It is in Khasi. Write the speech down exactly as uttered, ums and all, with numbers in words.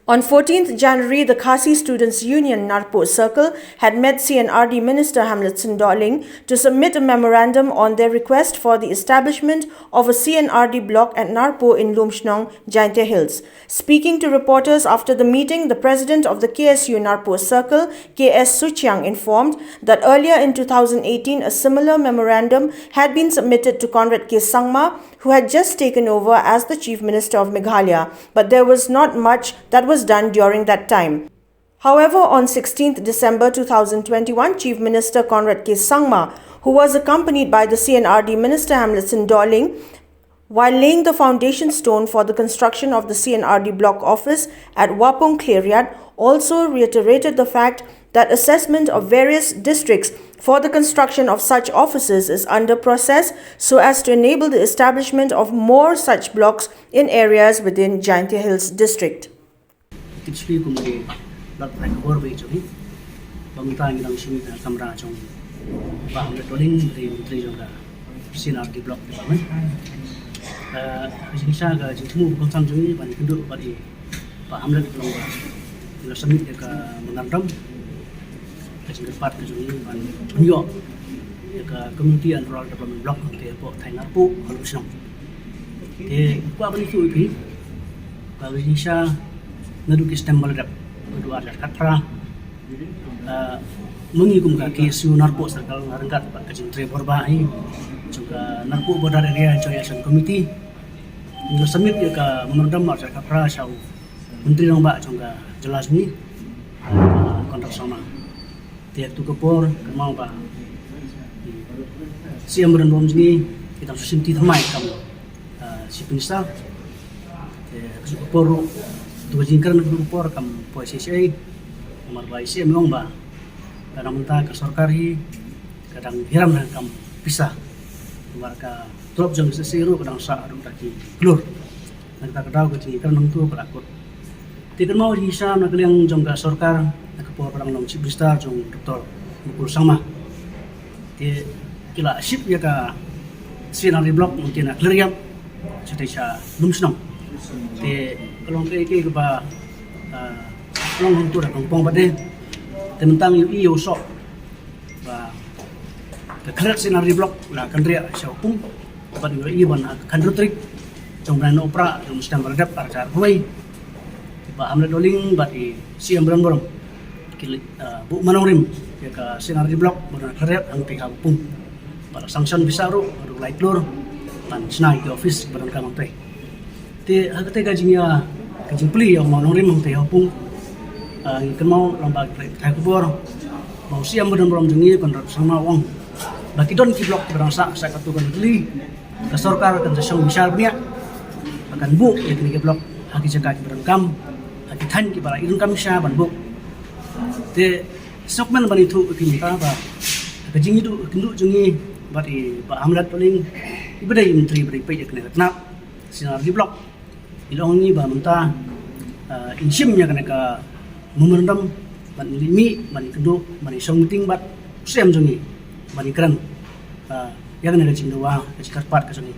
On fourteenth January, the Khasi Students Union, Narpuh Circle, had met C and R D Minister Hamletson Dohling to submit a memorandum on their request for the establishment of a C and R D block at Narpuh in Lumshnong, Jaintia Hills. Speaking to reporters after the meeting, the president of the K S U Narpuh Circle, K S Suchiang, informed that earlier in two thousand eighteen, a similar memorandum had been submitted to Conrad K Sangma, who had just taken over as the Chief Minister of Meghalaya, but there was not much that was done during that time. However, on sixteenth December two thousand twenty-one, Chief Minister Conrad K Sangma, who was accompanied by the C and R D Minister Hamletson Dohling, while laying the foundation stone for the construction of the C and R D block office at Wapung Khliehriat, also reiterated the fact that assessment of various districts for the construction of such offices is under process so as to enable the establishment of more such blocks in areas within Jaintia Hills district. Tip spi kum ki lak prai khubor bai jong i. Bang ta ngi dang shim na kamra jong Bah Hamlet Dohling, ri menteri jong ka C and R D block department. Eh, ka jingshisha ka jingthmu ba kongsan jong i ban kynduh bad i Bah Hamlet Dohling ba ila submit ïa ka memorandum. Ka jingkyrpad ka jong i ban pynïoh ïa ka Community and Rural Development Block hangtei hapoh thaiñ Narpuh ha Lumshnong. Te kwah ban ïathuh ïa phi ba ka jingshisha naduh ki snem ba la dep, naduh ar hajar khatphra. Ah, ma ngi kum ka K S U Narpuh Circle nga ryngkat bad ka jingtrei bor ba hi jong ka Narpuh Border Area Joint Action Committee ngi la submit ïa ka memorandum ar hajar khatphra sha u Myntri Rangbah jong ka jylla jong ngi, ah, Conrad Sangma. Te ha katu ka por kynmaw ba C M Byron Bor jong ngi ki dang shu shim ti thymmai kam, ah, Chief Minister. Te ha katu ka por ruh, tu ka jingkren ha katu ka por kam poi shisha. Namar ba i C M i ong ba ka dang mynta ka sorkar hi ka dang hiram na kam pisa. Namar ka tulop jong ki shisha ruh ka dang sah haduh da ki klur. Na kata ka daw ka jingkren hangtu ka la kut. Te kynmaw jingshisha na ka liang jong ka sorkar na ka por ba dang long Chief Minister jong Doctor Mukul Sangma. Te ki la ship ïa ka C and R D block mynta na Khliehriat shatei sha Lumshnong. Te ka long kaei kaei kaba, ah, ka long hangtu da ka pong ba de. Te mynta ngi ïohi ïa u soh ba ka Khliehriat C and R D block la kynriah sha Wapung. Bad ngi ïohi ban ha ka khathynriew tarik jong u bnai Nohprah jong u snem ba la dep ar hajar arphew wei, Bah Hamlet Dohling bad i C M Byron Bor ki la, ah, buh mawnongrim ïa ka C and R D block ba don ha Khliehriat hangtei ha Wapung. Bad la sanction pisa ruh haduh lai klur ban shna ïa ki office ba donkam hangtei. Te ha kata ka jingïa, ka jingplie ïa u mawnongrim hangtei ha Wapung, ah, ngi kynmaw lyngba ki pathai khubor ba u C M Byron Bor jong ngi Conrad Sangma u ong ba ki don ki block kiba dang sah sha katu ka Nongthymmai. Ka sorkar kan sa shong bishar bniah ba kan buh ïa kine ki block ha ki jaka kiba donkam, ha ki thaiñ kiba la i donkam shisha ban buh. Te sngewkmen ban ïathuh ïa phi mynta ba ha ka jingïaduh kynduh jong ngi bad i Bah Hamlet Dohling, iba dei i Myntri ba dei peit ïa kane ka tnat C and R D block, i la ong ïa ngi ba mynta, ah, in shim ïa kane ka memorandum ban leit mih, ban kynduh, ban shong meeting bad u C M jong ngi ban kren, ah, ïa kane ka jingdawa, ka jingkyrpad ka jong ngi.